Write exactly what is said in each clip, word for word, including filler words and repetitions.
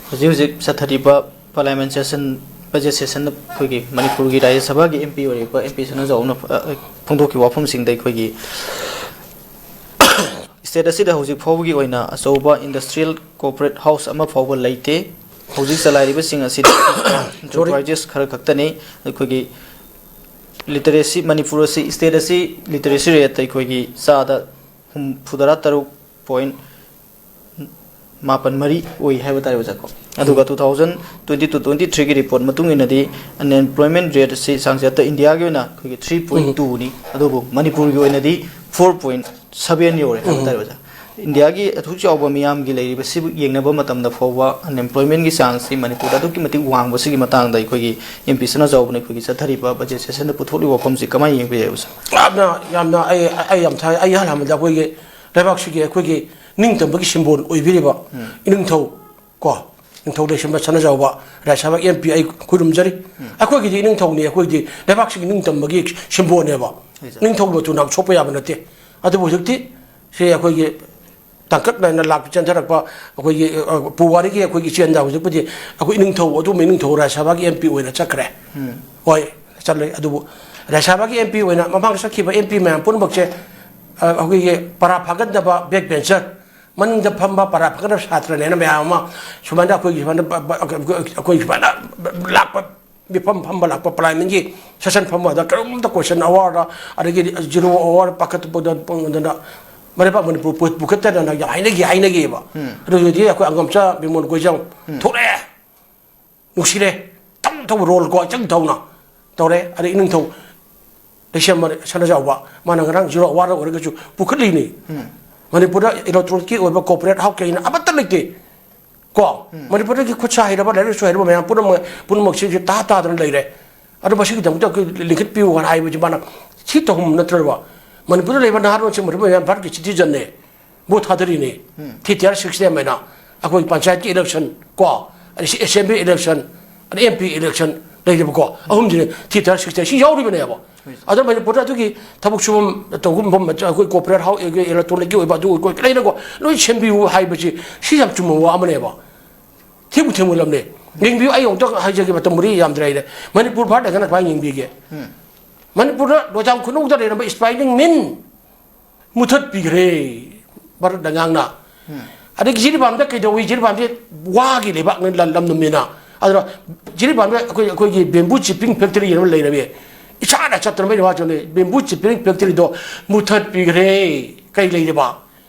ꯍꯧꯖꯤꯛ ꯍꯧꯖꯤꯛ ꯆꯠꯊꯔꯤꯕ ꯄꯥꯔꯂꯤꯌꯥꯃꯦꯟ ꯁꯦꯁꯟ, ꯕꯖꯦꯠ ꯁꯦꯁꯟꯗ ꯑꯩꯈꯣꯏꯒꯤ ꯃꯅꯤꯄꯨꯔꯒꯤ ꯔꯥꯖ꯭ꯌ ꯁꯚꯥꯒꯤ ꯑꯦꯝ ꯄꯤ ꯑꯣꯏꯔꯤꯕ ꯑꯦꯝ ꯄꯤ ꯁꯅꯥꯖꯥꯎꯕꯅ, ꯑ, ꯐꯣꯡꯗꯣꯛꯈꯤꯕ ꯋꯥꯐꯝꯁꯤꯡꯗ ꯑꯩꯈꯣꯏꯒꯤ ꯁ꯭ꯇꯦꯠ ꯑꯁꯤꯗ ꯍꯧꯖꯤꯛ ꯐꯥꯎꯕꯒꯤ ꯑꯣꯏꯅ ꯑꯆꯧꯕ ꯏꯟꯗꯁꯇ꯭ꯔꯤꯌꯦꯜ ꯀꯣꯔꯄꯣꯔꯦꯠ ꯍꯥꯎꯁ ꯑꯃ ꯐꯥꯎꯕ ꯂꯩꯇꯦ꯫ ꯍꯧꯖꯤꯛ ꯆꯂꯥꯏꯔꯤꯕꯁꯤꯡ ꯑꯁꯤꯗꯤ ꯏꯟꯇꯔꯄ꯭ꯔꯥꯏꯖꯦꯁ ꯈꯔ ꯈꯛꯇꯅꯤ꯫ ꯑꯩꯈꯣꯏꯒꯤ ꯂꯤꯇꯔꯦꯁꯤ, ꯃꯅꯤꯄꯨꯔ ꯑꯁꯤ, ꯁ꯭ꯇꯦꯠ ꯑꯁꯤ ꯂꯤꯇꯔꯦꯁꯤ ꯔꯦꯠꯇ ꯑꯩꯈꯣꯏꯒꯤ ꯆꯥꯗ ꯍꯨꯝꯐꯨꯇꯔꯥ ꯇꯔꯨꯛ ꯄꯣꯏꯟ ꯃꯥꯄꯟ ꯃꯔꯤ ꯑꯣꯏ ꯍꯥꯏꯕ ꯇꯥꯔꯦ, ꯑꯣꯖꯥ ꯀꯣ꯫ ꯑꯗꯨꯒ ꯎꯝ꯫ Two thousand twenty two twenty three ꯒꯤ ꯔꯤꯄꯣꯔꯠ ꯃꯇꯨꯡ ꯏꯟꯅꯗꯤ ꯑꯟꯑꯦꯝꯄ꯭ꯂꯣꯏꯃꯦꯟ ꯔꯦꯠ ꯑꯁꯤ ꯆꯥꯡꯆꯠꯇ ꯏꯟꯗꯤꯌꯥꯒꯤ ꯑꯣꯏꯅ ꯑꯩꯈꯣꯏꯒꯤ three point two ꯅꯤ, ꯎꯝ꯫ ꯑꯗꯨꯕꯨ ꯃꯅꯤꯄꯨꯔꯒꯤ ꯑꯣꯏꯅꯗꯤ four point seven ꯌꯧꯔꯦ ꯍꯥꯏꯕ ꯎꯝ꯫ ꯇꯥꯔꯦ, ꯑꯣꯖꯥ꯫ ꯏꯟꯗꯤꯌꯥꯒꯤ ꯑꯁꯨꯛ ꯆꯥꯎꯕ ꯃꯤꯌꯥꯝꯒꯤ ꯂꯩꯔꯤꯕꯁꯤꯕꯨ ꯌꯦꯡꯅꯕ ꯃꯇꯝꯗ ꯐꯥꯎꯕ ꯑꯟꯑꯦꯝꯄ꯭ꯂꯣꯏꯃꯦꯟꯒꯤ ꯆꯥꯡꯁꯤ ꯃꯅꯤꯄꯨꯔꯗ ꯑꯗꯨꯛꯀꯤ ꯃꯇꯤꯛ ꯋꯥꯡꯕꯁꯤꯒꯤ ꯃꯇꯥꯡꯗ ꯑꯩꯈꯣꯏꯒꯤ ꯑꯦꯝ ꯄꯤ ꯁꯅꯥꯖꯥꯎꯕꯅ ꯑꯩꯈꯣꯏꯒꯤ ꯆꯠꯊꯔꯤꯕ ꯕꯖꯦꯠ ꯁꯦꯁꯟꯗ ꯄꯨꯊꯣꯛꯂꯤꯕ ꯋꯥꯐꯝꯁꯤ ꯀꯃꯥꯏꯅ ꯌꯦꯡꯕ ꯌꯥꯏ, ꯑꯣꯖꯥ? ꯌꯥꯝꯅ, ꯌꯥꯝꯅ ꯑꯩ, ꯑꯩ ꯌꯥꯝ ꯊꯥꯏ꯫ ꯑꯩ ꯑꯍꯥꯟꯕꯗ ꯑꯩꯈꯣꯏꯒꯤ ꯂꯩꯕꯥꯛꯁꯤꯒꯤ ꯑꯩꯈꯣꯏꯒꯤ ꯅꯤꯡꯇꯝꯕꯒꯤ ꯁꯤꯝꯕꯣꯜ ꯑꯣꯏꯕꯤꯔꯤꯕ ꯎꯝ꯫ ꯏꯅꯤꯡꯊꯧ ꯀꯣ, ꯅꯤꯡꯊꯧ ꯂꯩꯁꯦꯝꯕ ꯁꯅꯥꯖꯥꯎꯕ ꯔꯥꯖ꯭ꯌ ꯁꯚꯥ ꯑꯦꯝ ꯄꯤ ꯑꯩ ꯈꯨꯔꯨꯝꯖꯔꯤ꯫ ꯎꯝ꯫ ꯑꯩꯈꯣꯏꯒꯤꯗꯤ ꯏꯅꯤꯡꯊꯧꯅꯤ, ꯑꯩꯈꯣꯏꯗꯤ ꯂꯩꯕꯥꯛꯁꯤꯒꯤ ꯅꯤꯡꯇꯝꯕꯒꯤ ꯁꯤꯝꯕꯣꯜꯅꯦꯕ꯫ ꯍꯣꯏ, ꯁꯥꯔ꯫ ꯅꯤꯡꯊꯧ ꯃꯆꯨ ꯅꯥꯝ ꯁꯣꯛꯄ ꯌꯥꯕ ꯅꯠꯇꯦ꯫ ꯑꯗꯨꯕꯨ ꯍꯧꯖꯤꯛꯇꯤ ꯁꯤ ꯑꯩꯈꯣꯏꯒꯤ ꯇꯥꯡꯀꯛ ꯅꯥꯏꯅ ꯂꯥꯛꯄ ꯆꯦꯟꯊꯔꯛꯄ ꯑꯩꯈꯣꯏꯒꯤ, ꯑ, ꯄꯨꯋꯥꯔꯤꯒꯤ ꯑꯩꯈꯣꯏꯒꯤ ꯏꯆꯦꯜꯗ ꯍꯧꯖꯤꯛꯄꯨꯗꯤ ꯑꯩꯈꯣꯏ ꯏꯅꯤꯡꯊꯧ, ꯑꯗꯨꯒꯨꯝꯕ ꯏꯅꯤꯡꯊꯧ ꯔꯥꯖ꯭ꯌ ꯁꯚꯥꯒꯤ ꯑꯦꯝ ꯄꯤ ꯑꯣꯏꯅ ꯆꯠꯈ꯭ꯔꯦ꯫ ꯎꯝ꯫ ꯍꯣꯏ, ꯆꯠꯂꯦ꯫ ꯑꯗꯨꯕꯨ ꯔꯥꯖ꯭ꯌ ꯁꯚꯥꯒꯤ ꯑꯦꯝ ꯄꯤ ꯑꯣꯏꯅ ꯃꯃꯥꯡ ꯆꯠꯈꯤꯕ ꯑꯦꯝ ꯄꯤ ꯃꯌꯥꯝ ꯄꯨꯝꯅꯃꯛꯁꯦ, ꯑ, ꯑꯩꯈꯣꯏꯒꯤ ꯄꯔꯥ ꯐꯥꯒꯠꯅꯕ back bencher, ꯃꯅꯤꯡꯗ ꯐꯝꯕ ꯄꯔꯥ ꯐꯥꯒꯠꯅꯕ ꯁꯥꯇ꯭ꯔꯅꯦꯅ ꯃꯌꯥꯝ ꯑꯃ ꯁꯨꯃꯥꯏꯅ ꯑꯩꯈꯣꯏꯒꯤ ꯁꯨꯃꯥꯏꯅ ꯕ-, ꯕ-, ꯑꯩꯈꯣꯏ ꯁꯨꯃꯥꯏꯅ ꯂꯥꯛꯄ, ꯃꯤꯐꯝ ꯐꯝꯕ ꯂꯥꯛꯄ ꯄꯥꯔꯂꯤꯌꯥꯃꯦꯟꯒꯤ ꯁꯦꯁꯟ ꯐꯝꯕꯗ ꯀꯔꯤꯒꯨꯝꯕ question hour ꯗ, ꯑꯗꯒꯤ zero hour ꯄꯥꯈꯠꯄꯗ ꯄꯪꯗꯅ ꯃꯔꯩꯕꯥꯛ ꯃꯅꯤꯄꯨꯔ ꯄꯨ-, ꯄꯨꯈꯠꯇꯅ ꯌꯥꯝ ꯍꯥꯏꯅꯈꯤ, ꯍꯥꯏꯅꯈꯤꯕ꯫ ꯎꯝ꯫ ꯑꯗꯨꯗꯤ ꯑꯩꯈꯣꯏ ꯑꯉꯝꯆꯥ ꯕꯤꯃꯣꯜ ꯀꯣꯏꯖꯝ ꯎꯝ꯫ ꯊꯣꯛꯂꯛꯑꯦ꯫ ꯅꯨꯡꯁꯤꯔꯦ꯫ ꯇꯧ ꯇꯧ ꯔꯣꯜ ꯀꯣ ꯏꯆꯪ ꯇꯧꯅ ꯇꯧꯔꯦ꯫ ꯑꯗꯩ ꯏꯅꯤꯡꯊꯧ ꯂꯩꯁꯦꯝꯕ ꯁꯅꯥꯖꯥꯎꯕ, ꯃꯥꯅ ꯉꯔꯥꯡ zero hour ꯗ ꯑꯣꯏꯔꯒꯁꯨ ꯄꯨꯈꯠꯂꯤꯅꯤ꯫ ꯎꯝ꯫ ꯃꯅꯤꯄꯨꯔꯗ ꯏꯂꯦꯛꯇ꯭ꯔꯣꯅꯤꯛꯀꯤ ꯑꯣꯏꯕ ꯀꯣꯔꯄꯣꯔꯦꯠ ꯍꯥꯎꯁ ꯀꯩꯅ ꯑꯃꯠꯇ ꯂꯩꯇꯦ꯫ ꯀꯣ, ꯎꯝ꯫ ꯃꯅꯤꯄꯨꯔꯗꯒꯤ ꯈꯨꯠ ꯁꯥ ꯍꯩꯔꯕ, ꯂꯥꯏꯔꯤꯛ ꯂꯥꯏꯁꯨ ꯍꯩꯔꯕ ꯃꯌꯥꯝ ꯄꯨꯝꯅꯃꯛ, ꯄꯨꯝꯅꯃꯛꯁꯤ ꯇꯥ ꯇꯥꯗꯅ ꯂꯩꯔꯦ꯫ ꯑꯗꯣ ꯃꯁꯤꯒꯤꯗꯃꯛꯇ ꯑꯩꯈꯣꯏ ꯂꯤꯡꯈꯠꯄꯤꯌꯨ ꯍꯥꯏꯕꯁꯤ ꯃꯥꯅ ꯁꯤ ꯇꯧꯍꯟꯕ ꯅꯠꯇ꯭ꯔꯕ? ꯃꯅꯤꯄꯨꯔꯗ ꯂꯩꯕ ꯅꯍꯥꯔꯣꯜꯁꯤꯡ, ꯃꯅꯤꯄꯨꯔ ꯃꯌꯥꯝ ꯚꯥꯔꯠꯀꯤ citizen ꯅꯦ, ꯚꯣꯠ ꯊꯥꯗꯔꯤꯅꯦ꯫ ꯎꯝ꯫ Three tier system ꯍꯥꯏꯅ ꯑꯩꯈꯣꯏ ꯄꯟꯆꯥꯌꯠꯀꯤ election ꯀꯣ, ꯑꯗꯩ ꯁꯤ assembly election, ꯑꯗꯩ M P election ꯂꯩꯔꯦꯕꯀꯣ, ꯑꯍꯨꯝꯁꯤꯅꯦ three tier system ꯁꯤ ꯌꯥꯎꯔꯤꯕꯅꯦꯕ꯫ ꯍꯣꯏ꯫ ꯑꯗꯣ ꯃꯅꯤꯄꯨꯔꯗ ꯑꯗꯨꯒꯤ ꯊꯕꯛ ꯁꯨꯐꯝ ꯇꯧꯐꯝ ꯃꯐꯝ, ꯑꯩꯈꯣꯏ ꯀꯣꯔꯄꯣꯔꯦꯠ ꯍꯥꯎꯁ, ꯑꯩꯈꯣꯏ ꯏꯂꯦꯛꯇ꯭ꯔꯣꯅꯤꯛꯀꯤ ꯑꯣꯏꯕ ꯑꯗꯨ ꯑꯣꯏ, ꯂꯩꯅꯀꯣ, ꯂꯣꯏ ꯁꯦꯝꯕꯤꯌꯨ ꯍꯥꯏꯕꯁꯤ ꯁꯤ ꯌꯥꯝ ꯆꯨꯝꯕ ꯋꯥ ꯑꯃꯅꯦꯕ꯫ ꯊꯦꯡꯕꯨ ꯊꯦꯡꯃꯜꯂꯝꯅꯦ꯫ ꯌꯦꯡꯕꯤꯌꯨ, ꯑꯩ ꯑꯃꯨꯛꯇ ꯍꯥꯏꯖꯒꯦ, ꯃꯇꯝ ꯃꯔꯤ ꯌꯥꯝꯗ꯭ꯔꯦ ꯑꯩꯅ꯫ ꯃꯅꯤꯄꯨꯔ ꯚꯥꯔꯠ ꯍꯥꯏꯒꯅ ꯈ꯭ꯋꯥꯏ ꯌꯦꯡꯕꯤꯒꯦ꯫ ꯃꯅꯤꯄꯨꯔꯗ ꯂꯣꯏꯖꯥꯝ ꯈꯨꯅꯧꯗ ꯂꯩꯔꯝꯕ ꯏꯁꯄꯥꯏꯅꯤꯡ ꯃꯤꯟ ꯃꯨꯊꯠꯄꯤꯈ꯭ꯔꯦ ꯚꯥꯔꯠ ꯂꯩꯉꯥꯛꯅ꯫ ꯑꯗꯒꯤ ꯖꯤꯔꯤꯕꯥꯝꯗ ꯀꯩꯗꯧꯏ? ꯖꯤꯔꯤꯕꯥꯝꯁꯦ ꯋꯥꯒꯤ ꯂꯩꯕꯥꯛꯅꯤ, ꯂꯝ, ꯂꯝꯗꯝꯅꯤꯅ꯫ ꯑꯗꯨꯅ ꯖꯤꯔꯤꯕꯥꯝꯗ ꯑꯩꯈꯣꯏ, ꯑꯩꯈꯣꯏꯒꯤ ꯕꯦꯝꯕꯨ ꯆꯤꯞꯄꯤꯡ ꯐꯦꯛꯇꯔꯤ ꯑꯃ ꯂꯩꯔꯝꯃꯤ꯫ ꯏꯁꯥꯅ ꯆꯠꯇꯅ ꯃꯩ ꯋꯥ ꯆꯠꯂꯦ꯫ ꯕꯦꯝꯕꯨ ꯆꯤꯞꯄꯤꯡ ꯐꯦꯛꯇꯔꯤꯗꯣ ꯃꯨꯊꯠꯄꯤꯈ꯭ꯔꯦ꯫ ꯀꯩ ꯂꯩꯔꯤꯕ?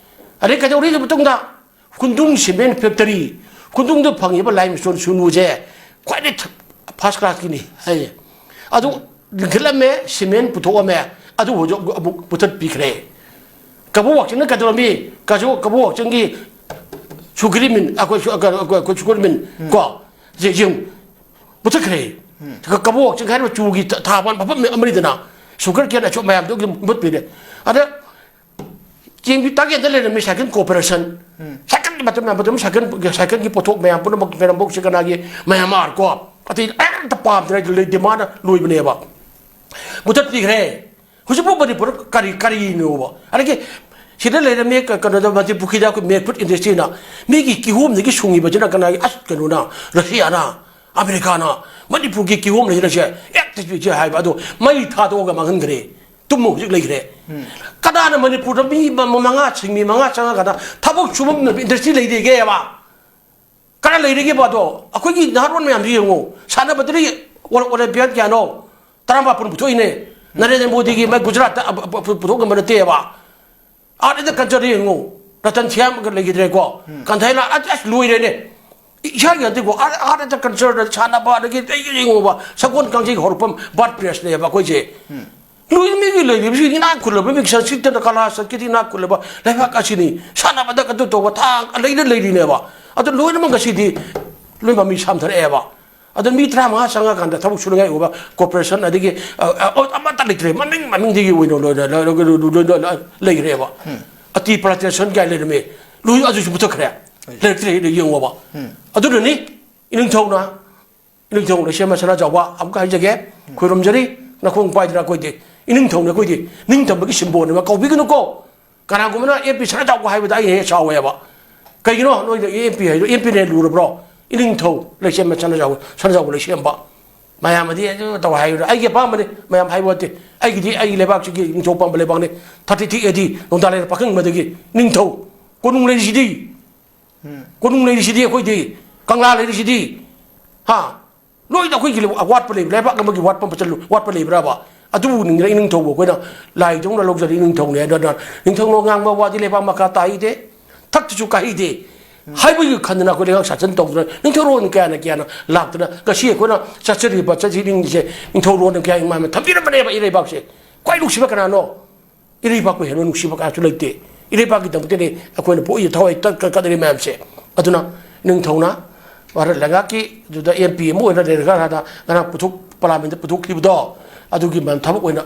ꯑꯗꯩ ꯀꯩꯗꯧꯔꯤꯒꯤ ꯃꯇꯨꯡꯗ ꯈꯨꯟꯗꯨꯡ ꯁꯤꯃꯦꯟ ꯐꯦꯛꯇꯔꯤ, ꯈꯨꯟꯗꯨꯡꯗ ꯐꯪꯉꯤꯕ ꯂꯥꯏꯝ ꯁ꯭ꯇꯣꯟ ꯁꯨꯅꯨꯁꯦ ꯈ꯭ꯋꯥꯏꯗꯒꯤ ꯐꯥꯔꯁ ꯀ꯭ꯂꯥꯁꯀꯤꯅꯤ ꯍꯥꯏꯌꯦ꯫ ꯑꯗꯨ ꯂꯤꯡꯈꯠꯂꯝꯃꯦ, ꯁꯤꯃꯦꯟ ꯄꯨꯊꯣꯛꯑꯝꯃꯦ, ꯑꯗꯨꯕꯨ ꯍꯧꯖꯤꯛ ꯑꯃꯨꯛ ꯃꯨꯊꯠꯄꯤꯈ꯭ꯔꯦ꯫ ꯀꯕꯣꯛ ꯋꯥꯛꯆꯤꯡꯅ ꯀꯩꯗꯧꯔꯝꯃꯤ? ꯀꯖꯣ-, ꯀꯕꯣꯛ ꯋꯥꯛꯆꯤꯡꯒꯤ ꯁꯨꯒ꯭ꯔꯤ ꯃꯤꯟ, ꯑꯩꯈꯣꯏ ꯁꯨ-, ꯑꯩꯈꯣꯏ, ꯑꯩꯈꯣꯏ ꯁꯨꯒ꯭ꯔꯤ ꯃꯤꯟ ꯀꯣ, ꯁꯦ ꯌꯦꯡꯉꯨ, ꯃꯨꯊꯠꯈ꯭ꯔꯦ꯫ ꯀꯕꯣꯛ ꯋꯥꯛꯆꯤꯡ ꯍꯥꯏꯔꯤꯕ ꯆꯨꯒꯤ ꯊ-, ꯊꯥꯕ ꯃꯐꯝ ꯑꯃꯅꯤꯗꯅ, ꯁꯨꯒꯔ ꯀꯦꯟ ꯑꯆꯧꯕ ꯃꯌꯥꯝꯗꯨꯒꯤ ꯃꯨꯠꯄꯤꯔꯦ꯫ ꯑꯗ ꯆꯦꯡꯗꯤ ꯇꯥꯀꯦꯟꯗ ꯂꯩꯔꯝꯃꯤ ꯁꯥꯏꯀꯜ ꯀꯣꯔꯄꯣꯔꯦꯁꯟ꯫ ꯁꯥꯏꯀꯜ ꯃꯇꯝ ꯃꯌꯥꯝ ꯃꯇꯝ ꯁꯥꯏꯀꯜ, ꯁꯥꯏꯀꯜꯒꯤ ꯄꯣꯠꯊꯣꯛ ꯃꯌꯥꯝ ꯄꯨꯝꯅꯃꯛ ꯄꯦꯔꯝꯕꯧ ꯁꯤꯀꯅꯥꯒꯤ ꯃꯌꯥꯝ ꯀꯣ꯫ ꯑꯇꯩ ꯑꯝꯇ ꯄꯥꯝꯗ꯭ꯔꯦ, ꯂꯩ ꯗꯤꯃꯥꯟ ꯂꯣꯏꯕꯅꯦꯕ꯫ ꯃꯨꯊꯠꯄꯤꯈ꯭ꯔꯦ꯫ ꯍꯧꯖꯤꯛꯐꯥꯎ ꯃꯅꯤꯄꯨꯔꯗ ꯀꯔꯤ, ꯀꯔꯤꯅꯣꯕ? ꯑꯗꯒꯤ ꯁꯤꯗ ꯂꯩꯔꯝꯃꯤ ꯀ-, ꯀꯩꯅꯣꯗ ꯃꯟꯇ꯭ꯔꯤ ꯄꯨꯈ꯭ꯔꯤꯗ ꯑꯩꯈꯣꯏ ꯃꯦꯛꯐꯨꯗ ꯏꯟꯗꯁꯇ꯭ꯔꯤꯅ ꯃꯤꯒꯤ ꯀꯤꯍꯣꯝꯗꯒꯤ ꯁꯨꯡꯉꯤꯕꯁꯤꯅ ꯀꯅꯥꯒꯤ? ꯑꯁ, ꯀꯩꯅꯣꯅ, ꯔꯁꯤꯌꯥꯅ, ꯑꯃꯦꯔꯤꯀꯥꯅ ꯃꯅꯤꯄꯨꯔꯒꯤ ꯀꯤꯍꯣꯝ ꯂꯩꯔꯁꯦ ꯑꯦꯛꯇ ꯄꯤꯖꯩ ꯍꯥꯏꯕ ꯑꯗꯣ ꯃꯩ ꯊꯥꯗꯣꯛꯑꯒ ꯃꯥꯡꯍꯟꯈ꯭ꯔꯦ꯫ ꯇꯨꯝꯃ ꯍꯧꯖꯤꯛ ꯂꯩꯈ꯭ꯔꯦ꯫ ꯀꯅꯥꯅ ꯃꯅꯤꯄꯨꯔꯗ ꯃꯤ ꯃ-, ꯃ-, ꯃꯉꯥ, ꯁꯤꯟꯃꯤ ꯃꯉꯥ ꯆꯪꯉꯀꯥꯟꯗ ꯊꯕꯛ ꯁꯨꯐꯝ ꯏꯟꯗꯁꯇ꯭ꯔꯤ ꯂꯩꯔꯤꯒꯦꯕ? ꯀꯅꯥ ꯂꯩꯔꯤꯒꯦꯕ ꯑꯗꯣ? ꯑꯩꯈꯣꯏꯒꯤ ꯅꯍꯥꯔꯣꯟ ꯃꯌꯥꯝꯁꯤ ꯌꯦꯡꯉꯨ꯫ ꯁꯥꯟꯅꯕꯗꯗꯤ ꯑꯣꯂ-, ꯑꯣꯂꯦꯝꯄꯤꯌꯥꯟ ꯀꯌꯥꯅꯣ? ꯇꯔꯥꯃꯥꯄꯟ ꯄꯨꯊꯣꯛꯏꯅꯦ꯫ ꯅꯔꯦꯟꯗ꯭ꯔ ꯃꯣꯗꯤꯒꯤ ꯃꯥꯏ ꯒꯨꯖꯔꯥꯠꯇ ꯑ-, ꯑ-, ꯑ-, ꯄꯨꯊꯣꯛ ꯉꯝꯕ ꯅꯠꯇꯦꯕ꯫ ꯑꯥꯔꯠ ꯑꯦꯟ ꯀꯜꯆꯔꯗ ꯌꯦꯡꯉꯨ꯫ ꯔꯇꯟ ꯁ꯭ꯌꯥꯝꯒ ꯂꯩꯈꯤꯗ꯭ꯔꯦꯀꯣ꯫ ꯀꯟꯊꯩꯂꯥ, ꯑꯁ, ꯑꯁ, ꯂꯣꯏꯔꯦꯅꯦ꯫ ꯏꯁꯥꯒꯤ ꯅꯠꯇꯦꯀꯣ, ꯑꯥꯔꯠ, ꯑꯥꯔꯠ ꯑꯦꯟ ꯀꯜꯆꯔꯗ ꯁꯥꯟꯅꯕ, ꯑꯗꯒꯤ ꯑꯩ ꯌꯦꯡꯉꯨꯕ, ꯁꯒꯣꯜ ꯀꯥꯡꯖꯩꯒꯤ ꯍꯧꯔꯛꯐꯝ ꯕꯥꯔꯠ ꯄ꯭ꯂꯦꯁꯅꯦꯕ ꯑꯩꯈꯣꯏꯁꯦ꯫ ꯂꯣꯏꯅ ꯃꯤꯒꯤ ꯂꯩꯔꯤꯕꯁꯤ ꯏꯅꯥꯛ ꯈꯨꯜꯂꯕ ꯃꯤ, ꯁꯪꯁꯀ꯭ꯔꯤꯠꯇꯅ ꯀꯂꯥ, ꯁꯪꯁꯀ꯭ꯔꯤꯠ ꯏꯅꯥꯛ ꯈꯨꯜꯂꯕ ꯂꯩꯕꯥꯛ ꯑꯁꯤꯅꯤ꯫ ꯁꯥꯟꯅꯕꯗ ꯑꯗꯨ ꯇꯧꯕ ꯊꯥꯛ ꯂꯩꯅ ꯂꯩꯔꯤꯅꯦꯕ꯫ ꯑꯗꯨ ꯂꯣꯏꯅꯃꯛ ꯉꯁꯤꯗꯤ ꯂꯣꯏ ꯃꯃꯤ ꯁꯥꯝꯊꯔꯛꯑꯦꯕ꯫ ꯑꯗꯨ ꯃꯤ ꯇꯔꯥꯃꯉꯥ ꯆꯪꯉꯀꯥꯟꯗ ꯊꯕꯛ ꯁꯨꯅꯤꯡꯉꯥꯏ ꯑꯣꯏꯕ ꯀꯣꯔꯄꯣꯔꯦꯁꯟ ꯑꯗꯒꯤ, ꯑ, ꯑ, ꯑꯃꯠꯇ ꯂꯩꯇ꯭ꯔꯦ꯫ ꯃꯃꯤꯡ, ꯃꯃꯤꯡꯗꯒꯤ ꯑꯣꯏꯅ ꯂꯣꯏꯅ ꯂ-, ꯂ-, ꯂ-, ꯂ-, ꯂ-, ꯂ-, ꯂꯩꯈ꯭ꯔꯦꯕ꯫ ꯑꯇꯤ ꯄ꯭ꯂꯥꯟꯇꯦꯁꯟ ꯀꯥꯏ ꯂꯩꯔꯝꯃꯤ꯫ ꯂꯣꯏ ꯑꯗꯨꯁꯨ ꯃꯨꯊꯠꯈ꯭ꯔꯦ꯫ ꯂꯩꯔꯛꯇ꯭ꯔꯦ, ꯌꯦꯡꯉꯣꯕ꯫ ꯑꯗꯨꯅꯅꯤ ꯏꯅꯤꯡꯊꯧꯅ ꯏꯅꯤꯡꯊꯧ ꯂꯩꯁꯦꯝꯕ ꯁꯅꯥꯖꯥꯎꯕ ꯑꯃꯨꯛꯀ ꯍꯥꯏꯖꯒꯦ, ꯈꯣꯏꯔꯨꯝꯖꯔꯤ, ꯅꯈꯣꯡ ꯄꯥꯏꯗꯅ ꯑꯩꯈꯣꯏꯗꯤ ꯏꯅꯤꯡꯊꯧꯅꯤ, ꯑꯩꯈꯣꯏꯗꯤ ꯅꯤꯡꯇꯝꯕꯒꯤ ꯁꯤꯝꯕꯣꯜꯅꯦꯕ, ꯀꯧꯕꯤꯒꯅꯨꯀꯣ꯫ ꯀꯅꯥꯒꯨꯝꯕꯅ ꯑꯦꯝ ꯄꯤ ꯁꯅꯥꯖꯥꯎꯕ ꯍꯥꯏꯕꯗ ꯑꯩ ꯍꯦꯛ ꯁꯥꯎꯋꯦꯕ꯫ ꯀꯩꯒꯤꯅꯣ ꯅꯣꯏꯗ ꯑꯦꯝ ꯄꯤ ꯍꯥꯏꯗꯣ? ꯑꯦꯝ ꯄꯤꯅ ꯍꯦꯟꯅ ꯂꯨꯔꯕ꯭ꯔꯣ? ꯏꯅꯤꯡꯊꯧ ꯂꯩꯁꯦꯝꯕ ꯁꯅꯥꯖꯥꯎꯕ, ꯁꯅꯥꯖꯥꯎꯕ ꯂꯩꯁꯦꯝꯕ꯫ ꯃꯌꯥꯝ ꯑꯗꯤ ꯑꯗꯨ ꯇꯧ ꯍꯥꯏꯔꯣ, ꯑꯩꯒꯤ ꯑꯄꯥꯝꯕꯅꯤ, ꯃꯌꯥꯝ ꯍꯥꯏꯕ ꯅꯠꯇꯦ꯫ ꯑꯩꯒꯤꯗꯤ ꯑꯩꯒꯤ ꯂꯩꯕꯥꯛꯁꯤꯒꯤ ꯅꯤꯡꯊꯧ ꯄꯥꯟꯕ ꯂꯩꯕꯥꯛꯅꯤ꯫ ꯊꯥꯔꯇꯤ ꯊ꯭ꯔꯤ ꯑꯦ ꯗꯤ ꯅꯣꯡꯗꯥ ꯂꯩꯔꯛ ꯄꯥꯈꯪꯕꯗꯒꯤ ꯅꯤꯡꯊꯧ ꯀꯣꯅꯨꯡ ꯂꯩꯔꯤꯁꯤꯗꯤ꯫ ꯀꯣꯅꯨꯡ ꯂꯩꯔꯤꯁꯤꯗꯤ ꯑꯩꯈꯣꯏꯗꯤ, ꯀꯪꯂꯥ ꯂꯩꯔꯤꯁꯤꯗꯤ꯫ ꯍꯥ? ꯂꯣꯏꯅ ꯑꯩꯈꯣꯏꯒꯤ ꯑꯋꯥꯠꯄ ꯂꯩꯕ, ꯂꯩꯕꯥꯛ ꯑꯃꯒꯤ ꯋꯥꯠꯄ ꯑꯃ ꯆꯠꯂꯨ-, ꯋꯥꯠꯄ ꯂꯩꯕ꯭ꯔꯕ? ꯑꯗꯨꯕꯨ ꯅꯤꯡ-, ꯏꯅꯤꯡꯊꯧꯕ ꯑꯩꯈꯣꯏꯅ ꯂꯥꯏꯗꯧꯅ ꯂꯧꯖꯔꯤ, ꯏꯅꯤꯡꯊꯧꯅꯦ ꯍꯥꯏꯗꯅ ꯅꯤꯡꯊꯧꯅ ꯉꯥꯡꯕ ꯋꯥꯗꯤ ꯂꯩꯕꯥꯛ ꯃꯈꯥ ꯇꯥꯍꯩꯗꯦ, ꯊꯛꯇꯁꯨ ꯀꯥꯍꯩꯗꯦ꯫ ꯍꯥꯏꯕꯒꯤ ꯈꯟꯗꯅ ꯑꯩꯈꯣꯏ ꯂꯩꯉꯥꯛ ꯁꯥꯖꯟ ꯇꯧꯗꯅ ꯅꯤꯡꯊꯧꯔꯣꯟ ꯀꯌꯥꯅ ꯀꯌꯥꯅ ꯂꯥꯛꯇꯅ ꯉꯁꯤ ꯑꯩꯈꯣꯏꯅ ꯆꯠꯆꯔꯤꯕ ꯆꯠꯆꯅꯤꯡꯉꯤꯁꯦ ꯅꯤꯡꯊꯧꯔꯣꯟꯅ ꯀꯌꯥ ꯏꯃꯥ ꯊꯝꯕꯤꯔꯝꯕꯅꯦꯕ ꯏꯔꯩꯕꯥꯛꯁꯦ꯫ ꯈ꯭ꯋꯥꯏ ꯅꯨꯡꯁꯤꯕ ꯀꯅꯥꯅꯣ? ꯏꯔꯩꯕꯥꯛꯄꯨ ꯍꯦꯟꯕ ꯅꯨꯡꯁꯤꯕ ꯀꯅꯥꯁꯨ ꯂꯩꯇꯦ꯫ ꯏꯔꯩꯕꯥꯛꯀꯤꯗꯃꯛꯇꯅꯤ ꯑꯩꯈꯣꯏꯅ ꯄꯣꯛꯏ ꯊꯋꯥꯏ ꯇꯠ-, ꯀꯠ-, ꯀꯠꯅꯔꯤ ꯃꯌꯥꯝꯁꯦ꯫ ꯑꯗꯨꯅ ꯅꯤꯡꯊꯧꯅ ꯚꯥꯔꯠ ꯂꯩꯉꯥꯛꯀꯤ ꯑꯗꯨꯗ ꯑꯦꯝ ꯄꯤ ꯑꯃ ꯑꯣꯏꯅ ꯂꯩꯔꯒ ꯍꯥꯟꯅ ꯉꯔꯥꯡ ꯄꯨꯊꯣꯛ-, ꯄꯥꯔꯂꯥꯃꯦꯟꯗ ꯄꯨꯊꯣꯛꯈꯤꯕꯗꯣ, ꯑꯗꯨꯒꯤ ꯃ-, ꯊꯕꯛ ꯑꯣꯏꯅ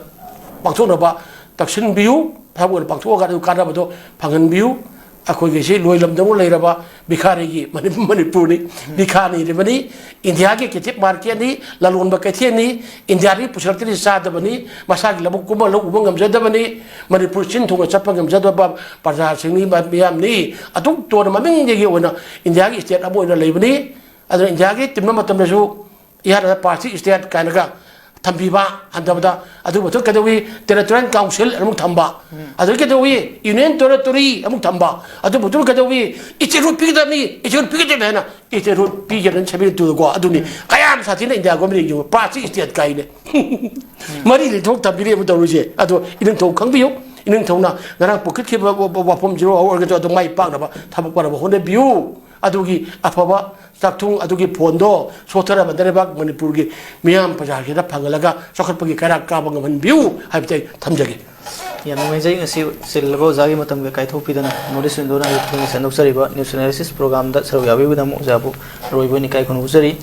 ꯄꯥꯡꯊꯣꯛꯅꯕ ꯇꯛꯁꯤꯟꯕꯤꯌꯨ꯫ ꯊꯕꯛ ꯑꯣꯏꯅ ꯄꯥꯡꯊꯣꯛꯑꯒ ꯑꯗꯨ ꯀꯥꯟꯅꯕꯗꯣ ꯐꯪꯍꯟꯕꯤꯌꯨ꯫ ꯑꯩꯈꯣꯏꯒꯤ ꯁꯤ ꯂꯣꯏꯂꯝꯗꯧꯅ ꯂꯩꯔꯕ ꯚꯤꯈꯥꯔꯤꯒꯤ ꯃꯅꯤ-, ꯃꯅꯤꯄꯨꯔꯅꯤ, ꯚꯤꯈꯥꯔꯤꯕꯅꯤ꯫ ꯏꯟꯗꯤꯌꯥꯒꯤ ꯀꯩꯊꯦꯜ ꯃꯥꯔꯀꯦꯠꯅꯤ, ꯂꯂꯣꯟꯕ ꯀꯩꯊꯦꯜꯅꯤ, ꯏꯟꯗꯤꯌꯥꯗꯒꯤ ꯄꯨꯁꯤꯜꯂꯛꯇ꯭ꯔꯗꯤ ꯆꯥꯗꯕꯅꯤ, ꯃꯁꯥꯒꯤ ꯂꯧꯕꯨꯛ ꯀꯨꯝꯕ ꯂꯧ ꯎꯕ ꯉꯝꯖꯗꯕꯅꯤ, ꯃꯅꯤꯄꯨꯔ ꯆꯤꯟ ꯊꯨꯡꯅ ꯆꯠꯄ ꯉꯝꯖꯗꯕ ꯄ꯭ꯔꯖꯥꯁꯤꯡꯅꯤ, ꯃ-, ꯃꯤꯌꯥꯝꯅꯤ꯫ ꯑꯗꯨꯛ ꯇꯣꯟꯅ ꯃꯃꯤꯡꯗꯒꯤ ꯑꯣꯏꯅ ꯏꯟꯗꯤꯌꯥꯒꯤ ꯁ꯭ꯇꯦꯠ ꯑꯃ ꯑꯣꯏꯅ ꯂꯩꯕꯅꯤ꯫ ꯑꯗꯨꯅ ꯏꯟꯗꯤꯌꯥꯒꯤ ꯇꯤꯟꯕ ꯃꯇꯝꯗꯁꯨ ꯏꯍꯥꯟ ꯍꯥꯟꯅ ꯄꯥꯔꯁꯤ ꯁ꯭ꯇꯦꯠ ꯀꯥꯏꯅꯒ ꯊꯝꯕꯤꯕ ꯍꯟꯊꯕꯗ, ꯑꯗꯨ ꯃꯊꯛ ꯀꯩꯗꯧꯏ, ꯇꯦꯔꯤꯇꯣꯔꯤꯌꯦꯜ ꯀꯥꯎꯟꯁꯤꯜ ꯑꯃꯨꯛ ꯊꯝꯕ, ꯑꯗꯨꯗꯒꯤ ꯀꯩꯗꯧꯏ, ꯌꯨꯅꯤꯌꯟ ꯇꯦꯔꯤꯇꯣꯔꯤ ꯑꯃꯨꯛ ꯊꯝꯕ, ꯑꯗꯨ ꯃꯊꯛ ꯀꯩꯗꯧꯏ, ꯏꯁꯇꯦꯠꯍꯨꯗ ꯄꯤꯒꯗꯕꯅꯤ, ꯏꯁꯇꯦꯠꯍꯨꯗ ꯄꯤꯒꯗꯕꯅꯤ ꯍꯥꯏꯅ ꯏꯁꯇꯦꯠꯍꯨꯗ ꯄꯤꯒꯗꯕꯅꯤ ꯁꯕꯦꯟꯇꯤ ꯇꯨꯗꯀꯣ꯫ ꯑꯗꯨꯅꯤ ꯀꯌꯥꯝ ꯁꯥꯊꯤꯅ ꯏꯟꯗꯤꯌꯥ ꯒꯣꯔꯃꯦꯟꯅ ꯌꯦꯡꯉꯨ, ꯄꯥꯔꯁꯤ ꯁ꯭ꯇꯦꯠ ꯀꯥꯏꯅ ꯃꯔꯤ ꯂꯩꯊꯣꯛ ꯊꯝꯕꯤꯔꯦ ꯑꯃꯨꯛ ꯇꯧꯔꯤꯁꯦ꯫ ꯑꯗꯣ ꯏꯅꯤꯡꯊꯧ ꯈꯪꯕꯤꯌꯨ, ꯏꯅꯤꯡꯊꯧꯅ ꯉꯔꯥꯡ ꯄꯨꯈꯠꯈꯤꯕ ꯋꯥ-, ꯋꯥ-, ꯋꯥꯐꯝꯁꯤꯡ ꯑꯣꯏꯔꯒꯁꯨ ꯑꯗꯨꯝ ꯃꯥꯏ ꯄꯥꯛꯅꯕ ꯊꯕꯛ ꯄꯥꯏꯅꯕ ꯍꯣꯠꯅꯕꯤꯌꯨ꯫ ꯑꯗꯨꯒꯤ ꯑꯐꯕ ꯆꯥꯛꯊꯨꯡ ꯑꯗꯨꯒꯤ ꯐꯣꯟꯗꯣ ꯁꯣꯠꯊꯔꯕ ꯂꯩꯕꯥꯛ ꯃꯅꯤꯄꯨꯔꯒꯤ ꯃꯤꯌꯥꯝ ꯄ꯭ꯔꯖꯥꯁꯤꯗ ꯐꯪꯍꯜꯂꯒ ꯆꯥꯎꯈꯠꯄꯒꯤ ꯀꯩꯔꯥꯛ ꯀꯥꯕ ꯉꯝꯍꯟꯕꯤꯌꯨ ꯍꯥꯏꯕꯁꯤ ꯑꯩ ꯊꯝꯖꯒꯦ꯫ ꯌꯥꯝ ꯅꯨꯡꯉꯥꯏꯖꯩ, ꯉꯁꯤ ꯆꯤꯜꯂꯕ ꯑꯣꯖꯥꯒꯤ ꯃꯇꯝꯒ ꯀꯥꯏꯊꯣꯛꯄꯤꯗꯅ North East Indoor Live ꯊꯣꯡꯅ ꯁꯟꯗꯣꯛꯆꯔꯤꯕ News Analysis Program ꯗ ꯁꯔꯨꯛ ꯌꯥꯕꯤꯕꯒꯤꯗꯃꯛ ꯑꯣꯖꯥꯕꯨ ꯑꯔꯣꯏꯕ ꯑꯣꯏꯅ ꯏꯀꯥꯏ ꯈꯨꯝꯅꯖꯔꯤ꯫